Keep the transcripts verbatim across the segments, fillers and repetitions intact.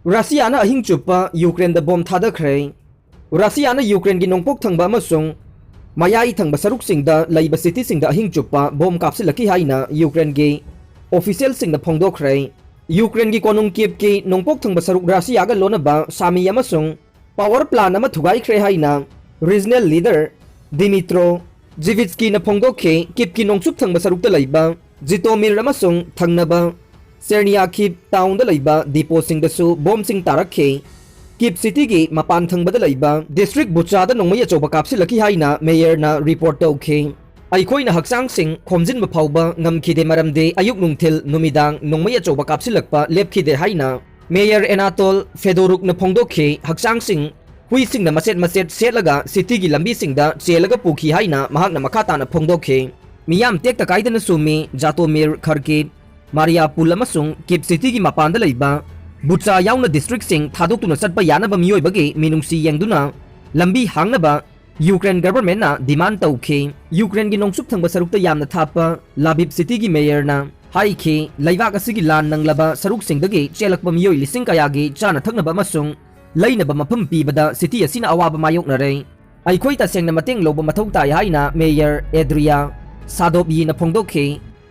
ꯔꯁꯤꯌꯥꯅ ꯑꯍꯤꯡ ꯆꯨꯞꯄ ꯌꯨꯀ꯭ꯔꯦꯟꯗ ꯕꯣꯝ ꯊꯥꯗꯈ꯭ꯔꯦ꯫ ꯔꯁꯤꯌꯥꯅ ꯌꯨꯀ꯭ꯔꯦꯟꯒꯤ ꯅꯣꯡꯄꯣꯛ ꯊꯪꯕ ꯑꯃꯁꯨꯡ ꯃꯌꯥꯏ ꯊꯪꯕ ꯁꯔꯨꯛꯁꯤꯡꯗ ꯂꯩꯕ ꯁꯤꯇꯤꯁꯤꯡꯗ ꯑꯍꯤꯡ ꯆꯨꯞꯄ ꯕꯣꯝ ꯀꯥꯞꯁꯤꯜꯂꯛꯈꯤ ꯍꯥꯏꯅ ꯌꯨꯀ꯭ꯔꯦꯟꯒꯤ ꯑꯣꯐꯤꯁꯤꯌꯦꯜꯁꯤꯡꯅ ꯐꯣꯡꯗꯣꯛꯈ꯭ꯔꯦ꯫ ꯌꯨꯀ꯭ꯔꯦꯟꯒꯤ ꯀꯣꯅꯨꯡ ꯀꯤꯞꯀꯤ ꯅꯣꯡꯄꯣꯛ ꯊꯪꯕ ꯁꯔꯨꯛ ꯔꯁꯤꯌꯥꯒ ꯂꯣꯟꯅꯕ ꯁꯥꯃꯤ ꯑꯃꯁꯨꯡ ꯄꯥꯋꯔ ꯄ꯭ꯂꯥꯟ ꯑꯃ ꯊꯨꯒꯥꯏꯈ꯭ꯔꯦ ꯍꯥꯏꯅ ꯔꯤꯖꯅꯦꯜ ꯂꯤꯗꯔ ꯗꯤꯃꯤꯇ꯭ꯔꯣ ꯖꯤꯚꯤꯠꯁꯀꯤꯅ ꯐꯣꯡꯗꯣꯛꯈꯤ꯫ ꯀꯤꯞꯀꯤ ꯅꯣꯡꯆꯨꯞ ꯊꯪꯕ ꯁꯔꯨꯛꯇ ꯂꯩꯕ ꯖꯤꯇꯣꯃꯤꯔ ꯑꯃꯁꯨꯡ ꯊꯪꯅꯕ ꯁꯦꯔꯅꯤꯌꯥꯈꯤꯞ ꯇꯥꯎꯟꯗ ꯂꯩꯕ ꯗꯤꯄꯣꯁꯤꯡꯗꯁꯨ ꯕꯣꯝꯁꯤꯡ ꯇꯥꯔꯛꯈꯤ꯫ ꯀꯤꯞ ꯁꯤꯇꯤꯒꯤ ꯃꯄꯥꯟ ꯊꯪꯕꯗ ꯂꯩꯕ ꯗꯤꯁꯇ꯭ꯔꯤꯛ ꯕꯨꯆꯥꯗ ꯅꯣꯡꯃꯩ ꯑꯆꯧꯕ ꯀꯥꯞꯁꯤꯜꯂꯛꯈꯤ ꯍꯥꯏꯅ ꯃꯦꯌꯔꯅ ꯔꯤꯄꯣꯔꯠ ꯇꯧꯈꯤ꯫ "ꯑꯩꯈꯣꯏꯅ ꯍꯛꯆꯥꯡꯁꯤꯡ ꯈꯣꯝꯖꯤꯟꯕ ꯐꯥꯎꯕ ꯉꯝꯈꯤꯗꯦ, ꯃꯔꯝꯗꯤ ꯑꯌꯨꯛ, ꯅꯨꯡꯊꯤꯜ, ꯅꯨꯃꯤꯗꯥꯡ ꯅꯣꯡꯃꯩ ꯑꯆꯧꯕ ꯀꯥꯞꯁꯤꯜꯂꯛꯄ ꯂꯦꯞꯈꯤꯗꯦ" ꯍꯥꯏꯅ ꯃꯦꯌꯔ ꯑꯦꯅꯥꯇꯣꯜ ꯐꯦꯗꯣꯔꯨꯛꯅ ꯐꯣꯡꯗꯣꯛꯈꯤ꯫ ꯍꯛꯆꯥꯡꯁꯤꯡ ꯍꯨꯏꯁꯤꯡꯅ ꯃꯆꯦꯠ ꯃꯆꯦꯠ ꯁꯦꯠꯂꯒ ꯁꯤꯇꯤꯒꯤ ꯂꯝꯕꯤꯁꯤꯡꯗ ꯆꯦꯜꯂꯒ ꯄꯨꯈꯤ ꯍꯥꯏꯅ ꯃꯍꯥꯛꯅ ꯃꯈꯥ ꯇꯥꯅ ꯐꯣꯡꯗꯣꯛꯈꯤ꯫ ꯃꯤꯌꯥꯝ ꯇꯦꯛꯇ ꯀꯥꯏꯗꯅ ꯁꯨꯝꯃꯤ꯫ ꯖꯥꯇꯣꯃꯤꯔ, ꯈꯔꯀꯤꯞ, ꯃꯥꯔꯤꯌꯥꯄꯨꯜ ꯑꯃꯁꯨꯡ ꯀꯤꯞ ꯁꯤꯇꯤꯒꯤ ꯃꯄꯥꯟꯗ ꯂꯩꯕ ꯕꯨꯆꯥ ꯌꯥꯎꯅ ꯗꯤꯁꯇ꯭ꯔꯤꯛꯁꯤꯡ ꯊꯥꯗꯣꯛꯇꯨꯅ ꯆꯠꯄ ꯌꯥꯅꯕ ꯃꯤꯑꯣꯏꯕꯒꯤ ꯃꯤꯅꯨꯡꯁꯤ ꯌꯦꯡꯗꯨꯅ ꯂꯝꯕꯤ ꯍꯥꯡꯅꯕ ꯌꯨꯀ꯭ꯔꯦꯟ ꯒꯚꯔꯟꯃꯦꯟꯠꯅ ꯗꯤꯃꯥꯟꯗ ꯇꯧꯈꯤ꯫ ꯌꯨꯀ꯭ꯔꯦꯟꯒꯤ ꯅꯣꯡꯆꯨꯞ ꯊꯪꯕ ꯁꯔꯨꯛꯇ ꯌꯥꯝꯅ ꯊꯥꯞꯄ ꯂꯥꯕꯤꯞ ꯁꯤꯇꯤꯒꯤ ꯃꯦꯌꯔꯅ ꯍꯥꯏꯈꯤ, "ꯂꯩꯕꯥꯛ ꯑꯁꯤꯒꯤ ꯂꯥꯟ ꯅꯪꯂꯕ ꯁꯔꯨꯛꯁꯤꯡꯗꯒꯤ ꯆꯦꯜꯂꯛꯄ ꯃꯤꯑꯣꯏ ꯂꯤꯁꯤꯡ ꯀꯌꯥꯒꯤ ꯆꯥꯅ ꯊꯛꯅꯕ ꯑꯃꯁꯨꯡ ꯂꯩꯅꯕ ꯃꯐꯝ ꯄꯤꯕꯗ ꯁꯤꯇꯤ ꯑꯁꯤꯅ ꯑꯋꯥꯕ ꯃꯥꯌꯣꯛꯅꯔꯦ꯫ ꯑꯩꯈꯣꯏ ꯇꯁꯦꯡꯅ ꯃꯇꯦꯡ ꯂꯧꯕ ꯃꯊꯧ ꯇꯥꯏ" ꯍꯥꯏꯅ ꯃꯦꯌꯔ ꯑꯦꯗ꯭ꯔꯤꯌꯥ ꯁꯥꯗꯣꯞꯌꯤꯅ ꯐꯣꯡꯗꯣꯛꯈꯤ꯫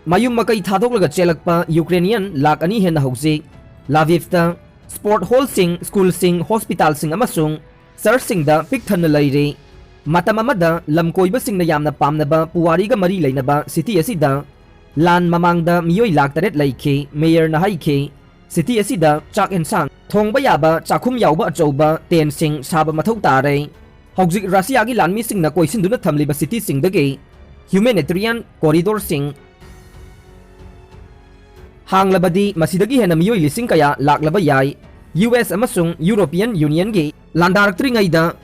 ꯃꯌꯨꯝ ꯃꯀꯩ ꯊꯥꯗꯣꯛꯂꯒ ꯆꯦꯜꯂꯛꯄ ꯌꯨꯀ꯭ꯔꯦꯅꯤꯌꯟ ꯂꯥꯈ ꯑꯅꯤ ꯍꯦꯟꯅ ꯍꯧꯖꯤꯛ ꯂꯥꯚꯤꯞꯇ ꯁ꯭ꯄꯣꯔꯠ ꯍꯣꯜꯁꯤꯡ, ꯁ꯭ꯀꯨꯜꯁꯤꯡ, ꯍꯣꯁꯄꯤꯇꯥꯜꯁꯤꯡ ꯑꯃꯁꯨꯡ ꯆꯔꯆꯁꯤꯡꯗ ꯄꯤꯛ ꯊꯟꯅ ꯂꯩꯔꯤ꯫ ꯃꯇꯝ ꯑꯃꯗ ꯂꯝꯀꯣꯏꯕꯁꯤꯡꯅ ꯌꯥꯝꯅ ꯄꯥꯝꯅꯕ ꯄꯨꯋꯥꯔꯤꯒ ꯃꯔꯤ ꯂꯩꯅꯕ ꯁꯤꯇꯤ ꯑꯁꯤꯗ ꯂꯥꯟ ꯃꯃꯥꯡꯗ ꯃꯤꯑꯣꯏ ꯂꯥꯈ ꯇꯔꯦꯠ ꯂꯩꯈꯤ꯫ ꯃꯦꯌꯔꯅ ꯍꯥꯏꯈꯤ, "ꯁꯤꯇꯤ ꯑꯁꯤꯗ ꯆꯥꯛ ꯌꯦꯟꯁꯥꯡ ꯊꯣꯡꯕ ꯌꯥꯕ ꯆꯥꯛꯈꯨꯝ ꯌꯥꯎꯕ ꯑꯆꯧꯕ ꯇꯦꯟꯠꯁꯤꯡ ꯁꯥꯕ ꯃꯊꯧ ꯇꯥꯔꯦ꯫ ꯍꯧꯖꯤꯛ ꯔꯁꯤꯌꯥꯒꯤ ꯂꯥꯟꯃꯤꯁꯤꯡꯅ ꯀꯣꯏꯁꯤꯟꯗꯨꯅ ꯊꯝꯂꯤꯕ ꯁꯤꯇꯤꯁꯤꯡꯗꯒꯤ ꯍ꯭ꯌꯨꯃꯦꯅꯤꯇꯔꯤꯌꯟ ꯀꯣꯔꯤꯗꯣꯔꯁꯤꯡ ꯍꯥꯡꯂꯕꯗꯤ ꯃꯁꯤꯗꯒꯤ ꯍꯦꯟꯅ ꯃꯤꯑꯣꯏ ꯂꯤꯁꯤꯡ ꯀꯌꯥ ꯂꯥꯛꯂꯕ ꯌꯥꯏ꯫ ꯌꯨ ꯑꯦꯁ ꯑꯃꯁꯨꯡ ꯌꯨꯔꯣꯄꯤꯌꯟ ꯌꯨꯅꯤꯌꯟꯒꯤ ꯂꯥꯟꯗꯥꯔꯛꯇ꯭ꯔꯤꯉꯩꯗ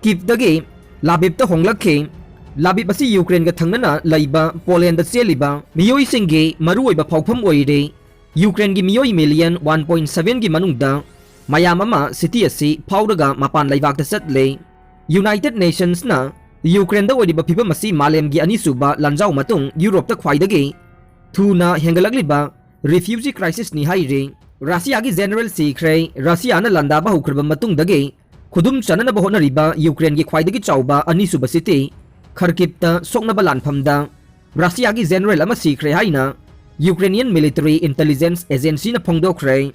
ꯀꯤꯞꯇꯒꯤ ꯂꯥꯕꯤꯞꯇ ꯍꯣꯡꯂꯛꯈꯤ꯫ ꯂꯥꯕꯤꯞ ꯑꯁꯤ ꯌꯨꯀ꯭ꯔꯦꯟꯒ ꯊꯪꯅꯅ ꯂꯩꯕ ꯄꯣꯂꯦꯟꯗ ꯆꯦꯜꯂꯤꯕ ꯃꯤꯑꯣꯏꯁꯤꯡꯒꯤ ꯃꯔꯨꯑꯣꯏꯕ ꯐꯥꯎꯐꯝ ꯑꯣꯏꯔꯦ꯫ ꯌꯨꯀ꯭ꯔꯦꯟꯒꯤ ꯃꯤꯑꯣꯏ ꯃꯤꯂꯤꯌꯟ ꯋꯥꯟ ꯄꯣꯏꯟꯠ ꯁꯚꯦꯟꯒꯤ ꯃꯅꯨꯡꯗ ꯃꯌꯥꯝ ꯑꯃ ꯁꯤꯇꯤ ꯑꯁꯤ ꯐꯥꯎꯔꯒ ꯃꯄꯥꯟ ꯂꯩꯕꯥꯛꯇ ꯆꯠꯂꯦ꯫ ꯌꯨꯅꯥꯏꯇꯦꯗ ꯅꯦꯁꯟꯁꯅ ꯌꯨꯀ꯭ꯔꯦꯟꯗ ꯑꯣꯏꯔꯤꯕ ꯐꯤꯚꯝ ꯑꯁꯤ ꯃꯥꯂꯦꯝꯒꯤ ꯑꯅꯤꯁꯨꯕ ꯂꯥꯟꯖꯥꯎ ꯃꯇꯨꯡ ꯌꯨꯔꯣꯞꯇ ꯈ꯭ꯋꯥꯏꯗꯒꯤ ꯊꯨꯅ ꯍꯦꯟꯒꯠꯂꯛꯂꯤꯕ ꯔꯤꯐ꯭ꯌꯨꯖꯤ ꯀ꯭ꯔꯥꯏꯁꯤꯁꯅꯤ ꯍꯥꯏꯔꯤ꯫ ꯔꯁꯤꯌꯥꯒꯤ ꯖꯦꯅꯔꯦꯜ ꯁꯤꯈ꯭ꯔꯦ꯫ ꯔꯁꯤꯌꯥꯅ ꯂꯥꯟꯗꯥꯕ ꯍꯧꯈ꯭ꯔꯕ ꯃꯇꯨꯡꯗꯒꯤ ꯈꯨꯗꯨꯝ ꯆꯟꯅꯅꯕ ꯍꯣꯠꯅꯔꯤꯕ ꯌꯨꯀ꯭ꯔꯦꯟꯒꯤ ꯈ꯭ꯋꯥꯏꯗꯒꯤ ꯆꯥꯎꯕ ꯑꯅꯤꯁꯨꯕ ꯁꯤꯇꯤ ꯈꯔꯀꯤꯞꯇ ꯁꯣꯛꯅꯕ ꯂꯥꯟꯐꯝꯗ ꯔꯁꯤꯌꯥꯒꯤ ꯖꯦꯅꯔꯦꯜ ꯑꯃ ꯁꯤꯈ꯭ꯔꯦ ꯍꯥꯏꯅ ꯌꯨꯀ꯭ꯔꯦꯅꯤꯌꯟ ꯃꯤꯂꯤꯇꯔꯤ ꯏꯟꯇꯦꯂꯤꯖꯦꯟꯁ ꯑꯦꯖꯦꯟꯁꯤꯅ ꯐꯣꯡꯗꯣꯛꯈ꯭ꯔꯦ꯫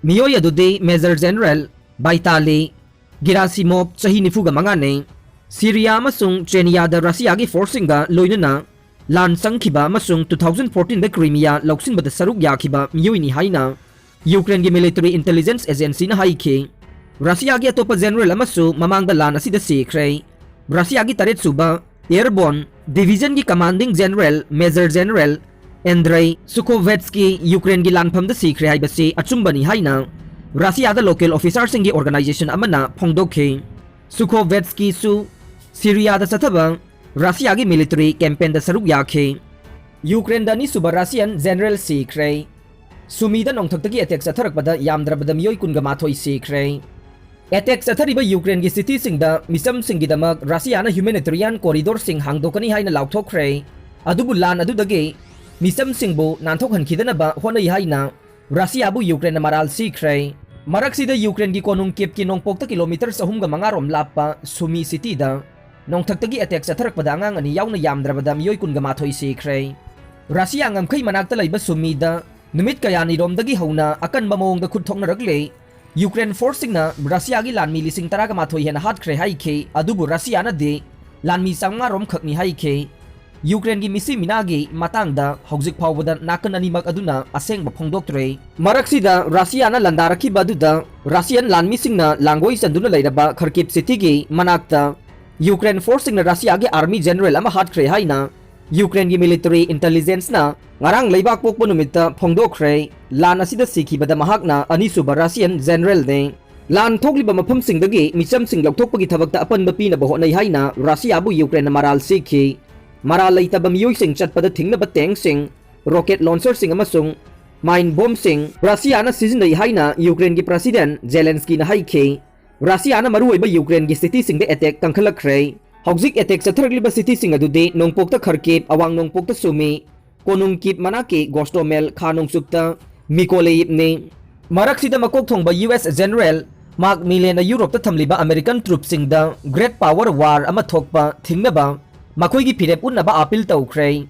ꯃꯤꯑꯣꯏ ꯑꯗꯨꯗꯤ ꯃꯦꯖꯔ ꯖꯦꯅꯔꯦꯜ ꯕꯥꯏꯇꯥꯂꯤ ꯒꯤꯔꯥꯁꯤꯃꯣꯚ, ꯆꯍꯤ ꯅꯤꯐꯨꯒ ꯃꯉꯥꯅꯤ꯫ ꯁꯤꯔꯤꯌꯥ ꯑꯃꯁꯨꯡ ꯆꯦꯅꯤꯌꯥꯗ ꯔꯁꯤꯌꯥꯒꯤ ꯐꯣꯔꯁꯁꯤꯡꯒ ꯂꯣꯏꯅꯅ ꯂꯥꯟ ꯆꯪꯈꯤꯕ ꯑꯃꯁꯨꯡ two thousand fourteen ꯗ ꯀ꯭ꯔꯤꯃꯤꯌꯥ ꯂꯧꯁꯤꯟꯕꯗ ꯁꯔꯨꯛ ꯌꯥꯈꯤꯕ ꯃꯤꯑꯣꯏꯅꯤ ꯍꯥꯏꯅ ꯌꯨꯀ꯭ꯔꯦꯟꯒꯤ ꯃꯤꯂꯤꯇꯔꯤ ꯏꯟꯇꯦꯂꯤꯖꯦꯟꯁ ꯑꯦꯖꯦꯟꯁꯤꯅ ꯍꯥꯏꯈꯤ꯫ ꯔꯁꯤꯌꯥꯒꯤ ꯑꯇꯣꯞꯄ ꯖꯦꯅꯔꯦꯜ ꯑꯃꯁꯨ ꯃꯃꯥꯡꯗ ꯂꯥꯟ ꯑꯁꯤꯗ ꯁꯤꯈ꯭ꯔꯦ꯫ ꯔꯁꯤꯌꯥꯒꯤ ꯇꯔꯦꯠꯁꯨꯕ ꯑꯦꯌꯔꯕꯣꯔꯟ ꯗꯤꯚꯤꯖꯟꯒꯤ ꯀꯃꯥꯟꯗꯤꯡ ꯖꯦꯅꯔꯦꯜ ꯃꯦꯖꯔ ꯖꯦꯅꯔꯦꯜ ꯑꯦꯟꯗ꯭ꯔꯩ ꯁꯨꯈꯣꯚꯦꯠꯁꯀꯤ ꯌꯨꯀ꯭ꯔꯦꯟꯒꯤ ꯂꯥꯟꯐꯝꯗ ꯁꯤꯈ꯭ꯔꯦ ꯍꯥꯏꯕꯁꯤ ꯑꯆꯨꯝꯕꯅꯤ ꯍꯥꯏꯅ ꯔꯁꯤꯌꯥꯗ ꯂꯣꯀꯦꯜ ꯑꯣꯐꯤꯁꯥꯔꯁꯤꯡꯒꯤ ꯑꯣꯔꯒꯅꯥꯏꯖꯦꯁꯟ ꯑꯃꯅ ꯐꯣꯡꯗꯣꯛꯈꯤ꯫ ꯁꯨꯈꯣꯚꯦꯠꯁꯀꯤꯁꯨ ꯁꯤꯔꯤꯌꯥꯗ ꯆꯠꯊꯕ ꯔꯁꯤꯌꯥꯒꯤ ꯃꯤꯂꯤꯇꯔꯤ ꯀꯦꯝꯄꯦꯟꯗ ꯁꯔꯨꯛ ꯌꯥꯈꯤ꯫ ꯌꯨꯀ꯭ꯔꯦꯟꯗ ꯑꯅꯤꯁꯨꯕ ꯔꯁꯤꯌꯟ ꯖꯦꯅꯔꯦꯜ ꯁꯤꯈ꯭ꯔꯦ꯫ ꯁꯨꯃꯤꯗ ꯅꯣꯡꯊꯛꯇꯒꯤ ꯑꯦꯇꯦꯛ ꯆꯠꯊꯔꯛꯄꯗ ꯌꯥꯝꯗ꯭ꯔꯕꯗ ꯃꯤꯑꯣꯏ ꯀꯨꯟꯒ ꯃꯥꯊꯣꯏ ꯁꯤꯈ꯭ꯔꯦ꯫ ꯑꯦꯇꯦꯛ ꯆꯠꯊꯔꯤꯕ ꯌꯨꯀ꯭ꯔꯦꯟꯒꯤ ꯁꯤꯇꯤꯁꯤꯡꯗ ꯃꯤꯆꯝꯁꯤꯡꯒꯤꯗꯃꯛ ꯔꯁꯤꯌꯥꯅ ꯍ꯭ꯌꯨꯃꯦꯅꯤꯇꯔꯤꯌꯥꯟ ꯀꯣꯔꯤꯗꯣꯔꯁꯤꯡ ꯍꯥꯡꯗꯣꯛꯀꯅꯤ ꯍꯥꯏꯅ ꯂꯥꯎꯊꯣꯛꯈ꯭ꯔꯦ꯫ ꯑꯗꯨꯕꯨ ꯂꯥꯟ ꯑꯗꯨꯗꯒꯤ ꯃꯤꯆꯝꯁꯤꯡꯕꯨ ꯅꯥꯟꯊꯣꯛꯍꯟꯈꯤꯗꯅꯕ ꯍꯣꯠꯅꯩ ꯍꯥꯏꯅ ꯔꯁꯤꯌꯥꯕꯨ ꯌꯨꯀ꯭ꯔꯦꯟꯅ ꯃꯔꯥꯜ ꯁꯤꯈ꯭ꯔꯦ꯫ ꯃꯔꯛꯁꯤꯗ ꯌꯨꯀ꯭ꯔꯦꯟꯒꯤ ꯀꯣꯅꯨꯡ ꯀꯤꯞꯀꯤ ꯅꯣꯡꯄꯣꯛꯇ ꯀꯤꯂꯣꯃꯤꯇꯔ ꯆꯍꯨꯝꯒ ꯃꯉꯥ ꯔꯣꯝ ꯂꯥꯞꯄ ꯁꯨꯃꯤ ꯁꯤꯇꯤꯗ ꯅꯣꯡꯊꯛꯇꯒꯤ ꯑꯦꯇꯦꯛ ꯆꯠꯊꯔꯛꯄꯗ ꯑꯉꯥꯡ ꯑꯅꯤ ꯌꯥꯎꯅ ꯌꯥꯝꯗ꯭ꯔꯕꯗ ꯃꯤꯑꯣꯏ ꯀꯨꯟꯒ ꯃꯥꯊꯣꯏ ꯁꯤꯈ꯭ꯔꯦ꯫ ꯔꯁꯤꯌꯥ ꯉꯝꯈꯩ ꯃꯅꯥꯛꯇ ꯂꯩꯕ ꯁꯨꯃꯤꯗ ꯅꯨꯃꯤꯠ ꯀꯌꯥꯅꯤꯔꯣꯝꯗꯒꯤ ꯍꯧꯅ ꯑꯀꯟꯕ ꯃꯑꯣꯡꯗ ꯈꯨꯠ ꯊꯣꯛꯅꯔꯛꯂꯦ꯫ ꯌꯨꯀ꯭ꯔꯦꯟ ꯐꯣꯔꯁꯁꯤꯡꯅ ꯔꯁꯤꯌꯥꯒꯤ ꯂꯥꯟꯃꯤ ꯂꯤꯁꯤꯡ ꯇꯔꯥꯒ ꯃꯥꯊꯣꯏ ꯍꯦꯟꯅ ꯍꯥꯠꯈ꯭ꯔꯦ ꯍꯥꯏꯈꯤ, ꯑꯗꯨꯕꯨ ꯔꯁꯤꯌꯥꯅꯗꯤ ꯂꯥꯟꯃꯤ ꯆꯥꯃꯉꯥ ꯔꯣꯝ ꯈꯛꯅꯤ ꯍꯥꯏꯈꯤ꯫ ꯌꯨꯀ꯭ꯔꯦꯟꯒꯤ ꯃꯤꯁꯤ ꯃꯤꯅꯥꯒꯤ ꯃꯇꯥꯡꯗ ꯍꯧꯖꯤꯛ ꯐꯥꯎꯕꯗ ꯅꯥꯀꯟ ꯑꯅꯤꯃꯛ ꯑꯗꯨꯅ ꯑꯁꯦꯡꯕ ꯐꯣꯡꯗꯣꯛꯇ꯭ꯔꯦ꯫ ꯃꯔꯛꯁꯤꯗ ꯔꯁꯤꯌꯥꯅ ꯂꯥꯟꯗꯥꯔꯛꯈꯤꯕ ꯑꯗꯨꯗ ꯔꯁꯤꯌꯟ ꯂꯥꯟꯃꯤꯁꯤꯡꯅ ꯂꯥꯡꯒꯣꯏ ꯆꯟꯗꯨꯅ ꯂꯩꯔꯕ ꯈꯔꯀꯤꯞ ꯁꯤꯇꯤꯒꯤ ꯃꯅꯥꯛꯇ ꯌꯨꯀ꯭ꯔꯦꯟ ꯐꯣꯔꯁꯁꯤꯡꯅ ꯔꯁꯤꯌꯥꯒꯤ ꯑꯥꯔꯃꯤ ꯖꯦꯅꯔꯦꯜ ꯑꯃ ꯍꯥꯠꯈ꯭ꯔꯦ ꯍꯥꯏꯅ ꯌꯨꯀ꯭ꯔꯦꯟꯒꯤ ꯃꯤꯂꯤꯇꯔꯤ ꯏꯟꯇꯦꯂꯤꯖꯦꯟꯁꯅ ꯉꯔꯥꯡ ꯂꯩꯕꯥꯛ ꯄꯣꯛꯄ ꯅꯨꯃꯤꯠꯇ ꯐꯣꯡꯗꯣꯛꯈ꯭ꯔꯦ꯫ ꯂꯥꯟ ꯑꯁꯤꯗ ꯁꯤꯈꯤꯕꯗ ꯃꯍꯥꯛꯅ ꯑꯅꯤꯁꯨꯕ ꯔꯁꯤꯌꯟ ꯖꯦꯅꯔꯦꯜꯅꯤ꯫ ꯂꯥꯟ ꯊꯣꯛꯂꯤꯕ ꯃꯐꯝꯁꯤꯡꯗꯒꯤ ꯃꯤꯆꯝꯁꯤꯡ ꯂꯧꯊꯣꯛꯄꯒꯤ ꯊꯕꯛꯇ ꯑꯄꯟꯕ ꯄꯤꯅꯕ ꯍꯣꯠꯅꯩ ꯍꯥꯏꯅ ꯔꯁꯤꯌꯥꯕꯨ ꯌꯨꯀ꯭ꯔꯦꯟꯅ ꯃꯔꯥꯜ ꯁꯤꯈꯤ꯫ ꯃꯔꯥꯜ ꯂꯩꯇꯕ ꯃꯤꯑꯣꯏꯁꯤꯡ ꯆꯠꯄꯗ ꯊꯤꯡꯅꯕ ꯇꯦꯡꯁꯤꯡ, ꯔꯣꯀꯦꯠ ꯂꯣꯟꯆꯔꯁꯤꯡ ꯑꯃꯁꯨꯡ ꯃꯥꯏꯟ ꯕꯣꯝꯁꯤꯡ ꯔꯁꯤꯌꯥꯅ ꯁꯤꯖꯤꯟꯅꯩ ꯍꯥꯏꯅ ꯌꯨꯀ꯭ꯔꯦꯟꯒꯤ ꯄ꯭ꯔꯁꯤꯗꯦꯟꯠ ꯖꯦꯂꯦꯟꯁꯀꯤꯅ ꯍꯥꯏꯈꯤ꯫ ꯔꯁꯤꯌꯥꯅ ꯃꯔꯨꯑꯣꯏꯕ ꯌꯨꯀ꯭ꯔꯦꯟꯒꯤ ꯁꯤꯇꯤꯁꯤꯡꯗ ꯑꯦꯇꯦꯛ ꯀꯟꯈꯠꯂꯛꯈ꯭ꯔꯦ꯫ ꯍꯧꯖꯤꯛ ꯑꯦꯇꯦꯛ ꯆꯠꯊꯔꯛꯂꯤꯕ ꯁꯤꯇꯤꯁꯤꯡ ꯑꯗꯨꯗꯤ ꯅꯣꯡꯄꯣꯛꯇ ꯈꯔꯀꯤꯞ, ꯑꯋꯥꯡ ꯅꯣꯡꯄꯣꯛꯇ ꯁꯨꯃꯤ, ꯀꯣꯅꯨꯡ ꯀꯤꯞ ꯃꯅꯥꯛꯀꯤ ꯒꯣꯁꯇꯣꯃꯦꯜ, ꯈꯥ ꯅꯣꯡꯆꯨꯞꯇ ꯃꯤꯀꯣꯂꯦꯌꯤꯞꯅꯤ꯫ ꯃꯔꯛꯁꯤꯗ ꯃꯀꯣꯛ ꯊꯣꯡꯕ ꯌꯨ ꯑꯦꯁ ꯖꯦꯅꯔꯦꯜ ꯃꯥꯔꯛ ꯃꯤꯂꯦꯅ ꯌꯨꯔꯣꯞꯇ ꯊꯝꯂꯤꯕ ꯑꯃꯦꯔꯤꯀꯟ ꯇ꯭ꯔꯨꯞꯁꯤꯡꯗ Great Power War ꯑꯃ ꯊꯣꯛꯄ ꯊꯤꯡꯅꯕ ꯃꯈꯣꯏꯒꯤ ꯐꯤꯔꯦꯞ ꯎꯠꯅꯕ ꯑꯥꯄꯤꯜ ꯇꯧꯈ꯭ꯔꯦ꯫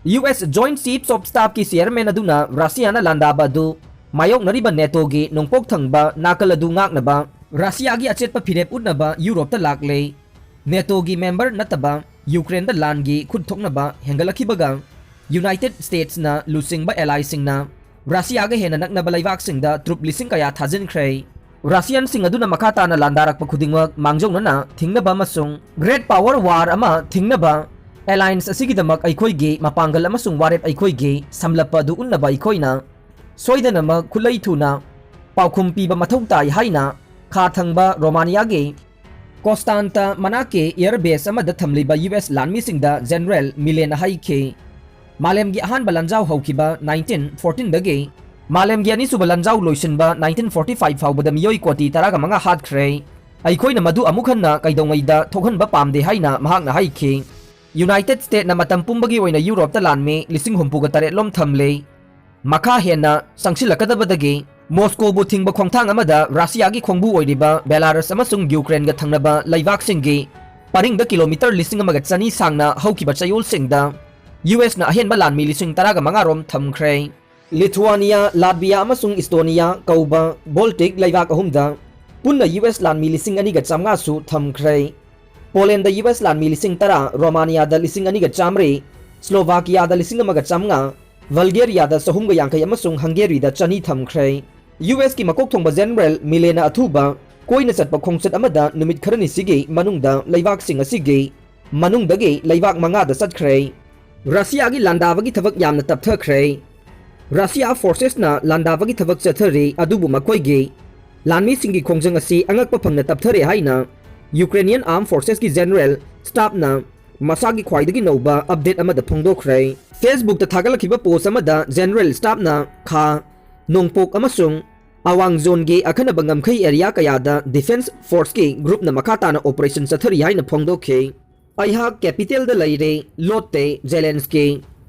U S Joint Chiefs of Staffꯀꯤ ꯆꯤꯌꯔꯃꯦꯟ ꯑꯗꯨꯅ ꯔꯁꯤꯌꯥꯅ ꯂꯥꯟꯗꯥꯕ ꯑꯗꯨ ꯃꯥꯌꯣꯛꯅꯔꯤꯕ ꯅꯦꯇꯣꯒꯤ ꯅꯣꯡꯄꯣꯛ ꯊꯪꯕ ꯅꯥꯀꯜ ꯑꯗꯨ ꯉꯥꯛꯅꯕ ꯔꯁꯤꯌꯥꯒꯤ ꯑꯆꯦꯠꯄ ꯐꯤꯔꯦꯞ ꯎꯠꯅꯕ ꯌꯨꯔꯣꯞꯇ ꯂꯥꯛꯂꯦ꯫ ꯅꯦꯇꯣꯒꯤ ꯃꯦꯝꯕꯔ ꯅꯠꯇꯕ ꯌꯨꯀ꯭ꯔꯦꯟꯗ ꯂꯥꯟꯒꯤ ꯈꯨꯠ ꯊꯣꯛꯅꯕ ꯍꯦꯟꯒꯠꯂꯛꯈꯤꯕꯒ ꯌꯨꯅꯥꯏꯇꯦꯗ ꯁ꯭ꯇꯦꯠꯁꯅ ꯂꯨꯆꯤꯡꯕ ꯑꯦꯂꯥꯏꯁꯤꯡꯅ ꯔꯁꯤꯌꯥꯒ ꯍꯦꯟꯅ ꯅꯛꯅꯕ ꯂꯩꯕꯥꯛꯁꯤꯡꯗ ꯇ꯭ꯔꯨꯞ ꯂꯤꯁꯤꯡ ꯀꯌꯥ ꯊꯥꯖꯤꯟꯈ꯭ꯔꯦ꯫ ꯔꯁꯤꯌꯟꯁꯤꯡ ꯑꯗꯨꯅ ꯃꯈꯥ ꯇꯥꯅ ꯂꯥꯟꯗꯥꯔꯛꯄ ꯈꯨꯗꯤꯡꯃꯛ ꯃꯥꯡꯖꯧꯅꯅ ꯊꯤꯡꯅꯕ ꯑꯃꯁꯨꯡ Great Power War ꯑꯃ ꯊꯤꯡꯅꯕ ꯑꯦꯂꯥꯏꯟꯁ ꯑꯁꯤꯒꯤꯗꯃꯛ ꯑꯩꯈꯣꯏꯒꯤ ꯃꯄꯥꯡꯒꯜ ꯑꯃꯁꯨꯡ ꯋꯥꯔꯦꯞ ꯑꯩꯈꯣꯏꯒꯤ ꯁꯝꯂꯞꯄ ꯑꯗꯨ ꯎꯠꯅꯕ ꯑꯩꯈꯣꯏꯅ ꯁꯣꯏꯗꯅꯃꯛ ꯈꯨꯠꯂꯩ ꯊꯨꯅ ꯄꯥꯎꯈꯨꯝ ꯄꯤꯕ ꯃꯊꯧ ꯇꯥꯏ ꯍꯥꯏꯅ ꯈꯥ ꯊꯪꯕ ꯔꯣꯃꯥꯅꯤꯌꯥꯒꯤ ꯀꯣꯁꯇꯥꯟꯇ ꯃꯅꯥꯀꯦ ꯑꯦꯌꯔ ꯕꯦꯁ ꯑꯃꯗ ꯊꯝꯂꯤꯕ ꯌꯨ ꯑꯦꯁ ꯂꯥꯟꯃꯤꯁꯤꯡꯗ ꯖꯦꯅꯔꯦꯜ ꯃꯤꯂꯦꯅ ꯍꯥꯏꯈꯤ꯫ ꯃꯥꯂꯦꯝꯒꯤ ꯑꯍꯥꯟꯕ ꯂꯥꯟꯖꯥꯎ ꯍꯧꯈꯤꯕ ꯅꯥꯏꯟꯇꯤꯟ ꯐꯣꯔꯇꯤꯟꯗꯒꯤ ꯃꯥꯂꯦꯝꯒꯤ ꯑꯅꯤꯁꯨꯕ ꯂꯥꯟꯖꯥꯎ ꯂꯣꯏꯁꯤꯟꯕ ꯅꯥꯏꯟꯇꯤꯟ ꯐꯣꯔꯇꯤ ꯐꯥꯏꯚ ꯐꯥꯎꯕꯗ ꯃꯤꯑꯣꯏ ꯀꯣꯇꯤ ꯇꯔꯥꯒ ꯃꯉꯥ ꯍꯥꯠꯈ꯭ꯔꯦ꯫ ꯑꯩꯈꯣꯏꯅ ꯃꯗꯨ ꯑꯃꯨꯛ ꯍꯟꯅ ꯀꯩꯗꯧꯉꯩꯗ ꯊꯣꯛꯍꯟꯕ ꯄꯥꯝꯗꯦ ꯍꯥꯏꯅ ꯃꯍꯥꯛꯅ ꯍꯥꯏꯈꯤ꯫ ꯌꯨꯅꯥꯏꯇꯦꯗ ꯁ꯭ꯇꯦꯠꯅ ꯃꯇꯝ ꯄꯨꯝꯕꯒꯤ ꯑꯣꯏꯅ ꯌꯨꯔꯣꯞꯇ ꯂꯥꯟꯃꯤ ꯂꯤꯁꯤꯡ ꯍꯨꯝꯐꯨꯒ ꯇꯔꯦꯠ ꯂꯣꯝ ꯊꯝꯂꯦ꯫ ꯃꯈꯥ ꯍꯦꯟꯅ ꯆꯪꯁꯤꯜꯂꯛꯀꯗꯕꯗꯒꯤ ꯃꯣꯁꯀꯣꯕꯨ ꯊꯤꯡꯕ ꯈꯣꯡꯊꯥꯡ ꯑꯃꯗ ꯔꯁꯤꯌꯥꯒꯤ ꯈꯣꯡꯕꯨ ꯑꯣꯏꯔꯤꯕ ꯕꯦꯂꯥꯔꯁ ꯑꯃꯁꯨꯡ ꯌꯨꯀ꯭ꯔꯦꯟꯒ ꯊꯪꯅꯕ ꯂꯩꯕꯥꯛꯁꯤꯡꯒꯤ ꯄꯔꯤꯡꯗ ꯀꯤꯂꯣꯃꯤꯇꯔ ꯂꯤꯁꯤꯡ ꯑꯃꯒ ꯆꯅꯤ ꯁꯥꯡꯅ ꯍꯧꯈꯤꯕ ꯆꯌꯣꯜꯁꯤꯡꯗ ꯌꯨ ꯑꯦꯁꯅ ꯑꯍꯦꯟꯕ ꯂꯥꯟꯃꯤ ꯂꯤꯁꯤꯡ ꯇꯔꯥꯒ ꯃꯉꯥ ꯔꯣꯝ ꯊꯝꯈ꯭ꯔꯦ꯫ ꯂꯤꯊꯨꯋꯥꯅꯤꯌꯥ, ꯂꯥꯠꯚꯤꯌꯥ ꯑꯃꯁꯨꯡ ꯏꯁꯇꯣꯅꯤꯌꯥ ꯀꯧꯕ ꯕꯣꯜꯇꯤꯛ ꯂꯩꯕꯥꯛ ꯑꯍꯨꯝꯗ ꯄꯨꯟꯅ ꯌꯨ ꯑꯦꯁ ꯂꯥꯟꯃꯤ ꯂꯤꯁꯤꯡ ꯑꯅꯤꯒ ꯆꯥꯝꯃꯉꯥꯁꯨ ꯊꯝꯈ꯭ꯔꯦ꯫ ꯄꯣꯂꯦꯟꯗ ꯌꯨ ꯑꯦꯁ ꯂꯥꯟꯃꯤ ꯂꯤꯁꯤꯡ ꯇꯔꯥ, ꯔꯣꯃꯥꯅꯤꯌꯥꯗ ꯂꯤꯁꯤꯡ ꯑꯅꯤꯒ ꯆꯥꯝꯃꯔꯤ, ꯁ꯭ꯂꯣꯚꯥꯀꯤꯌꯥꯗ ꯂꯤꯁꯤꯡ ꯑꯃꯒ ꯆꯥꯝꯃꯉꯥ, ꯕꯜꯒꯦꯔꯤꯌꯥꯗ ꯆꯍꯨꯝꯒ ꯌꯥꯡꯈꯩ ꯑꯃꯁꯨꯡ ꯍꯪꯒꯦꯔꯤꯗ ꯆꯅꯤ ꯊꯝꯈ꯭ꯔꯦ꯫ ꯌꯨ ꯑꯦꯁꯀꯤ ꯃꯀꯣꯛ ꯊꯣꯡꯕ ꯖꯦꯅꯔꯦꯜ ꯃꯤꯂꯦꯅ ꯑꯊꯨꯕ ꯀꯣꯏꯅ ꯆꯠꯄ ꯈꯣꯡꯆꯠ ꯑꯃꯗ ꯅꯨꯃꯤꯠ ꯈꯔꯅꯤꯁꯤꯒꯤ ꯃꯅꯨꯡꯗ ꯂꯩꯕꯥꯛꯁꯤꯡ ꯑꯁꯤꯒꯤ ꯃꯅꯨꯡꯗꯒꯤ ꯂꯩꯕꯥꯛ ꯃꯉꯥꯗ ꯆꯠꯈ꯭ꯔꯦ꯫ ꯔꯁꯤꯌꯥꯒꯤ ꯂꯥꯟꯗꯥꯕꯒꯤ ꯊꯕꯛ ꯌꯥꯝꯅ ꯇꯞꯊꯈ꯭ꯔꯦ꯫ ꯔꯁꯤꯌꯥ ꯐꯣꯔꯁꯦꯁꯅ ꯂꯥꯟꯗꯥꯕꯒꯤ ꯊꯕꯛ ꯆꯠꯊꯔꯤ, ꯑꯗꯨꯕꯨ ꯃꯈꯣꯏꯒꯤ ꯂꯥꯟꯃꯤꯁꯤꯡꯒꯤ ꯈꯣꯡꯖꯪ ꯑꯁꯤ ꯑꯉꯛꯄ ꯐꯪꯅ ꯇꯞꯊꯔꯦ ꯍꯥꯏꯅ ꯌꯨꯀ꯭ꯔꯦꯅꯤꯌꯟ ꯑꯥꯔꯝ ꯐꯣꯔꯁꯦꯁꯀꯤ ꯖꯦꯅꯔꯦꯜ ꯁ꯭ꯇꯥꯐꯅ ꯃꯁꯥꯒꯤ ꯈ꯭ꯋꯥꯏꯗꯒꯤ ꯅꯧꯕ ꯑꯞꯗꯦꯠ ꯑꯃꯗ ꯐꯣꯡꯗꯣꯛꯈ꯭ꯔꯦ꯫ ꯐꯦꯁꯕꯨꯛꯇ ꯊꯥꯒꯠꯂꯛꯈꯤꯕ ꯄꯣꯁ ꯑꯃꯗ ꯖꯦꯅꯔꯦꯜ ꯁ꯭ꯇꯥꯐꯅ ꯈꯥ ꯅꯣꯡꯄꯣꯛ ꯑꯃꯁꯨꯡ ꯑꯋꯥꯡ ꯖꯣꯟꯒꯤ ꯑꯈꯟꯅꯕ ꯉꯝꯈꯩ ꯑꯦꯔꯤꯌꯥ ꯀꯌꯥꯗ ꯗꯤꯐꯦꯟꯁ ꯐꯣꯔꯁꯀꯤ ꯒ꯭ꯔꯨꯞꯅ ꯃꯈꯥ ꯇꯥꯅ ꯑꯣꯄꯔꯦꯁꯟ ꯆꯠꯊꯔꯤ ꯍꯥꯏꯅ ꯐꯣꯡꯗꯣꯛꯈꯤ꯫ ꯑꯩꯍꯥꯛ ꯀꯦꯄꯤꯇꯦꯜꯗ ꯂꯩꯔꯦ, ꯂꯣꯠꯇꯦ, ꯖꯦꯂꯦꯟꯁꯀꯤ꯫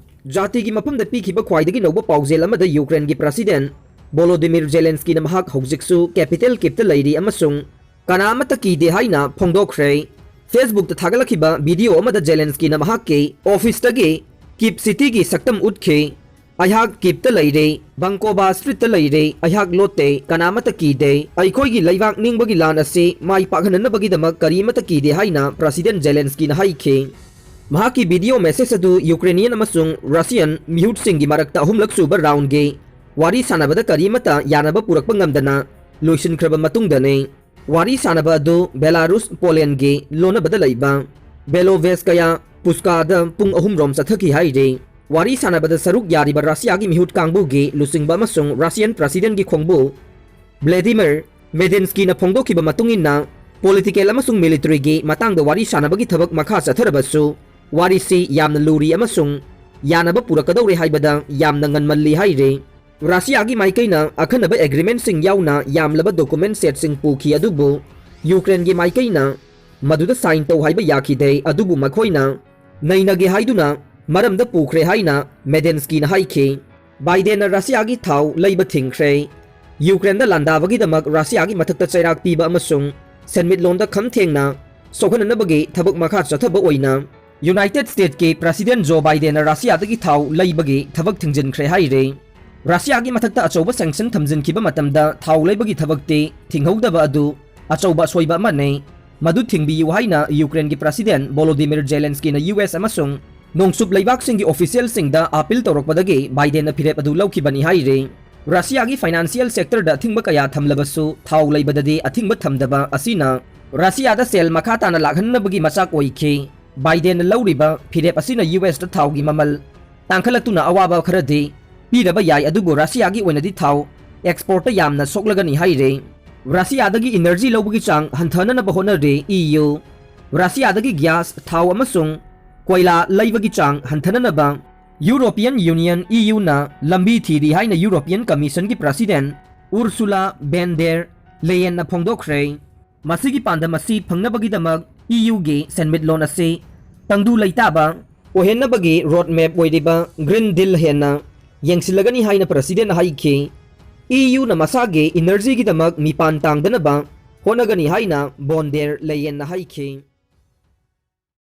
ꯖꯥꯇꯤꯒꯤ ꯃꯐꯝꯗ ꯄꯤꯈꯤꯕ ꯈ꯭ꯋꯥꯏꯗꯒꯤ ꯅꯧꯕ ꯄꯥꯎꯖꯦꯜ ꯑꯃꯗ ꯌꯨꯀ꯭ꯔꯦꯟꯒꯤ ꯄ꯭ꯔꯁꯤꯗꯦꯟ ꯕꯣꯂꯣꯗꯤꯃꯤꯔ ꯖꯦꯂꯦꯟꯁꯀꯤꯅ ꯃꯍꯥꯛ ꯍꯧꯖꯤꯛꯁꯨ ꯀꯦꯄꯤꯇꯦꯜ ꯀꯤꯞꯇ ꯂꯩꯔꯤ ꯑꯃꯁꯨꯡ ꯀꯅꯥ ꯑꯃꯠꯇ ꯀꯤꯗꯦ ꯍꯥꯏꯅ ꯐꯣꯡꯗꯣꯛꯈ꯭ꯔꯦ꯫ Facebookꯇ ꯊꯥꯒꯠꯂꯛꯈꯤꯕ ꯚꯤꯗꯤꯑꯣ ꯑꯃꯗ ꯖꯦꯂꯦꯟꯁꯀꯤꯅ ꯃꯍꯥꯛꯀꯤ ꯑꯣꯐꯤꯁꯇꯒꯤ ꯀꯤꯞ ꯁꯤꯇꯤꯒꯤ ꯁꯛꯇꯝ ꯎꯠꯈꯤ꯫ "ꯑꯩꯍꯥꯛ ꯀꯤꯞꯇ ꯂꯩꯔꯦ, ꯕꯪꯀꯣꯕꯥ ꯁ꯭ꯇ꯭ꯔꯤꯠꯇ ꯂꯩꯔꯦ, ꯑꯩꯍꯥꯛ ꯂꯣꯠꯇꯦ, ꯀꯅꯥꯃꯠꯇ ꯀꯤꯗꯦ꯫ ꯑꯩꯈꯣꯏꯒꯤ ꯂꯩꯕꯥꯛ ꯅꯤꯡꯕꯒꯤ ꯂꯥꯟ ꯑꯁꯤ ꯃꯥꯏ ꯄꯥꯛꯍꯟꯅꯅꯕꯒꯤꯗꯃꯛ ꯀꯔꯤꯃꯠꯇ ꯀꯤꯗꯦ" ꯍꯥꯏꯅ ꯄ꯭ꯔꯁꯤꯗꯦꯟ ꯖꯦꯂꯦꯟꯁꯀꯤꯅ ꯍꯥꯏꯈꯤ꯫ ꯃꯍꯥꯛꯀꯤ ꯚꯤꯗꯤꯑꯣ ꯃꯦꯁꯦꯖ ꯑꯗꯨ ꯌꯨꯀ꯭ꯔꯦꯅꯤꯌꯟ ꯑꯃꯁꯨꯡ ꯔꯁꯤꯌꯟ ꯃꯤꯍꯨꯠꯁꯤꯡꯒꯤ ꯃꯔꯛꯇ ꯑꯍꯨꯝꯂꯛ ꯁꯨꯕ ꯔꯥꯎꯟꯒꯤ ꯋꯥꯔꯤ ꯁꯥꯟꯅꯕꯗ ꯀꯔꯤꯃꯠꯇ ꯌꯥꯅꯕ ꯄꯨꯔꯛꯄ ꯉꯝꯗꯅ ꯂꯣꯏꯁꯤꯟꯈ꯭ꯔꯕ ꯃꯇꯨꯡꯗꯅꯤ꯫ ꯋꯥꯔꯤ ꯁꯥꯟꯅꯕ ꯑꯗꯨ ꯕꯦꯂꯥꯔꯨꯁ ꯄꯣꯂꯦꯟꯒꯤ ꯂꯣꯟꯅꯕꯗ ꯂꯩꯕ ꯕꯦꯂꯣꯚꯦꯁꯀꯌꯥ ꯄꯨꯁꯀꯥꯗ ꯄꯨꯡ ꯑꯍꯨꯝ ꯔꯣꯝ ꯆꯠꯊꯈꯤ ꯍꯥꯏꯔꯤ꯫ ꯋꯥꯔꯤ ꯁꯥꯟꯅꯕꯗ ꯁꯔꯨꯛ ꯌꯥꯔꯤꯕ ꯔꯁꯤꯌꯥꯒꯤ ꯃꯤꯍꯨꯠ ꯀꯥꯡꯕꯨꯒꯤ ꯂꯨꯆꯤꯡꯕ ꯑꯃꯁꯨꯡ ꯔꯁꯤꯌꯟ ꯄ꯭ꯔꯁꯤꯗꯦꯟꯒꯤ ꯈꯣꯡꯕꯨ ꯕ꯭ꯂꯦꯗꯤꯃꯤꯔ ꯃꯦꯗꯤꯟꯁꯀꯤꯅ ꯐꯣꯡꯗꯣꯛꯈꯤꯕ ꯃꯇꯨꯡ ꯏꯟꯅ, ꯄꯣꯂꯤꯇꯤꯀꯦꯜ ꯑꯃꯁꯨꯡ ꯃꯤꯂꯤꯇꯔꯤꯒꯤ ꯃꯇꯥꯡꯗ ꯋꯥꯔꯤ ꯁꯥꯟꯅꯕꯒꯤ ꯊꯕꯛ ꯃꯈꯥ ꯆꯠꯊꯔꯕꯁꯨ, ꯋꯥꯔꯤꯁꯤ ꯌꯥꯝꯅ ꯂꯨꯔꯤ ꯑꯃꯁꯨꯡ ꯌꯥꯅꯕ ꯄꯨꯔꯛꯀꯗꯧꯔꯦ ꯍꯥꯏꯕꯗ ꯌꯥꯝꯅ ꯉꯟꯃꯜꯂꯤ ꯍꯥꯏꯔꯤ꯫ ꯔꯁꯤꯌꯥꯒꯤ ꯃꯥꯏꯀꯩꯅ ꯑꯈꯟꯅꯕ ꯑꯦꯒ꯭ꯔꯤꯃꯦꯟꯠꯁꯤꯡ ꯌꯥꯎꯅ ꯌꯥꯝꯂꯕ ꯗꯣꯀꯨꯃꯦꯟꯠ ꯁꯦꯠꯁꯤꯡ ꯄꯨꯈꯤ, ꯑꯗꯨꯕꯨ ꯌꯨꯀ꯭ꯔꯦꯟꯒꯤ ꯃꯥꯏꯀꯩꯅ ꯃꯗꯨꯗ ꯁꯥꯏꯟ ꯇꯧ ꯍꯥꯏꯕ ꯌꯥꯈꯤꯗꯦ, ꯑꯗꯨꯕꯨ ꯃꯈꯣꯏꯅ ꯅꯩꯅꯒꯦ ꯍꯥꯏꯗꯨꯅ ꯃꯔꯝꯗ ꯄꯨꯈ꯭ꯔꯦ ꯍꯥꯏꯅ ꯃꯦꯗꯦꯟꯁꯀꯤꯅ ꯍꯥꯏꯈꯤ꯫ ꯕꯥꯏꯗꯦꯟꯅ ꯔꯁꯤꯌꯥꯒꯤ ꯊꯥꯎ ꯂꯩꯕ ꯊꯤꯡꯈ꯭ꯔꯦ꯫ ꯌꯨꯀ꯭ꯔꯦꯟꯗ ꯂꯥꯟꯗꯥꯕꯒꯤꯗꯃꯛ ꯔꯁꯤꯌꯥꯒꯤ ꯃꯊꯛꯇ ꯆꯩꯔꯥꯛ ꯄꯤꯕ ꯑꯃꯁꯨꯡ ꯁꯦꯟꯃꯤꯠꯂꯣꯟꯗ ꯈꯝ ꯊꯦꯡꯅ ꯁꯣꯛꯍꯟꯅꯅꯕꯒꯤ ꯊꯕꯛ ꯃꯈꯥ ꯆꯠꯊꯕ ꯑꯣꯏꯅ ꯌꯨꯅꯥꯏꯇꯦꯗ ꯁ꯭ꯇꯦꯠꯀꯤ ꯄ꯭ꯔꯁꯤꯗꯦꯟ ꯖꯣ ꯕꯥꯏꯗꯦꯟꯅ ꯔꯁꯤꯌꯥꯗꯒꯤ ꯊꯥꯎ ꯂꯩꯕꯒꯤ ꯊꯕꯛ ꯊꯤꯡꯖꯤꯟꯈ꯭ꯔꯦ ꯍꯥꯏꯔꯦ꯫ ꯔꯁꯤꯌꯥꯒꯤ ꯃꯊꯛꯇ ꯑꯆꯧꯕ ꯁꯦꯡꯁꯟ ꯊꯝꯖꯤꯟꯈꯤꯕ ꯃꯇꯝꯗ ꯊꯥꯎ ꯂꯩꯕꯒꯤ ꯊꯕꯛꯇꯤ ꯊꯤꯡꯍꯧꯗꯕ ꯑꯗꯨ ꯑꯆꯧꯕ ꯑꯁꯣꯏꯕ ꯑꯃꯅꯤ꯫ ꯃꯗꯨ ꯊꯤꯡꯕꯤꯌꯨ ꯍꯥꯏꯅ ꯌꯨꯀ꯭ꯔꯦꯟꯒꯤ ꯄ꯭ꯔꯁꯤꯗꯦꯟ ꯚꯣꯂꯣꯗꯤꯃꯤꯔ ꯖꯦꯂꯦꯟꯁꯀꯤꯅ ꯌꯨ ꯑꯦꯁ ꯑꯃꯁꯨꯡ ꯅꯣꯡꯆꯨꯞ ꯂꯩꯕꯥꯛꯁꯤꯡꯒꯤ ꯑꯣꯐꯤꯁꯤꯌꯦꯜꯁꯤꯡꯗ ꯑꯥꯄꯤꯜ ꯇꯧꯔꯛꯄꯗꯒꯤ ꯕꯥꯏꯗꯦꯟꯅ ꯐꯤꯔꯦꯞ ꯑꯗꯨ ꯂꯧꯈꯤꯕꯅꯤ ꯍꯥꯏꯔꯤ꯫ ꯔꯁꯤꯌꯥꯒꯤ ꯐꯥꯏꯅꯥꯟꯁꯤꯌꯦꯜ ꯁꯦꯛꯇꯔꯗ ꯑꯊꯤꯡꯕ ꯀꯌꯥ ꯊꯝꯂꯕꯁꯨ, ꯊꯥꯎ ꯂꯩꯕꯗꯗꯤ ꯑꯊꯤꯡꯕ ꯊꯝꯗꯕ ꯑꯁꯤꯅ ꯔꯁꯤꯌꯥꯗ ꯁꯦꯜ ꯃꯈꯥ ꯇꯥꯅ ꯂꯥꯛꯍꯟꯅꯕꯒꯤ ꯃꯆꯥꯛ ꯑꯣꯏꯈꯤ꯫ ꯕꯥꯏꯗꯦꯟꯅ ꯂꯧꯔꯤꯕ ꯐꯤꯔꯦꯞ ꯑꯁꯤꯅ ꯌꯨ ꯑꯦꯁꯇ ꯊꯥꯎꯒꯤ ꯃꯃꯜ ꯇꯥꯡꯈꯠꯂꯛꯇꯨꯅ ꯑꯋꯥꯕ ꯈꯔꯗꯤ ꯄꯤꯔꯕ ꯌꯥꯏ, ꯑꯗꯨꯕꯨ ꯔꯁꯤꯌꯥꯒꯤ ꯑꯣꯏꯅꯗꯤ ꯊꯥꯎ ꯑꯦꯛꯁꯄꯣꯔꯠꯇ ꯌꯥꯝꯅ ꯁꯣꯛꯂꯒꯅꯤ ꯍꯥꯏꯔꯦ꯫ ꯔꯁꯤꯌꯥꯗꯒꯤ ꯏꯅꯔꯖꯤ ꯂꯧꯕꯒꯤ ꯆꯥꯡ ꯍꯟꯊꯅꯅꯕ ꯍꯣꯠꯅꯔꯦ ꯏ ꯌꯨ꯫ ꯔꯁꯤꯌꯥꯗꯒꯤ ꯒ꯭ꯌꯥꯁ, ꯊꯥꯎ ꯑꯃꯁꯨꯡ ꯀꯣꯏꯂꯥ ꯂꯩꯕꯒꯤ ꯆꯥꯡ ꯍꯟꯊꯅꯅꯕ ꯌꯨꯔꯣꯄꯤꯌꯟ ꯌꯨꯅꯤꯌꯟ, ꯏ ꯌꯨꯅ ꯂꯝꯕꯤ ꯊꯤꯔꯤ ꯍꯥꯏꯅ ꯌꯨꯔꯣꯄꯤꯌꯟ ꯀꯃꯤꯁꯟꯒꯤ ꯄ꯭ꯔꯁꯤꯗꯦꯟ ꯎꯔꯁꯨꯂꯥ ꯕꯦꯟ ꯗꯦꯔ ꯂꯦꯌꯦꯟꯅ ꯐꯣꯡꯗꯣꯛꯈ꯭ꯔꯦ꯫ ꯃꯁꯤꯒꯤ ꯄꯥꯟꯗꯝ ꯑꯁꯤ ꯐꯪꯅꯕꯒꯤꯗꯃꯛ ꯏ ꯌꯨꯒꯤ ꯁꯦꯟꯃꯤꯠꯂꯣꯟ ꯑꯁꯤ ꯇꯪꯗꯨ ꯂꯩꯇꯥꯕ ꯑꯣꯏꯍꯟꯅꯕꯒꯤ ꯔꯣꯗ ꯃꯦꯞ ꯑꯣꯏꯔꯤꯕ ꯒ꯭ꯔꯤꯟ ꯗꯤꯜ ꯍꯦꯟꯅ ꯌꯦꯡꯁꯤꯜꯂꯒꯅꯤ ꯍꯥꯏꯅ ꯄ꯭ꯔꯁꯤꯗꯦꯟꯅ ꯍꯥꯏꯈꯤ꯫ ꯏ ꯌꯨꯅ ꯃꯁꯥꯒꯤ ꯏꯅꯔꯖꯤꯒꯤꯗꯃꯛ ꯃꯤꯄꯥꯟ ꯇꯥꯡꯗꯅꯕ ꯍꯣꯠꯅꯒꯅꯤ ꯍꯥꯏꯅ ꯕꯣꯟꯗꯦꯔ ꯂꯩꯌꯦꯟꯅ ꯍꯥꯏꯈꯤ꯫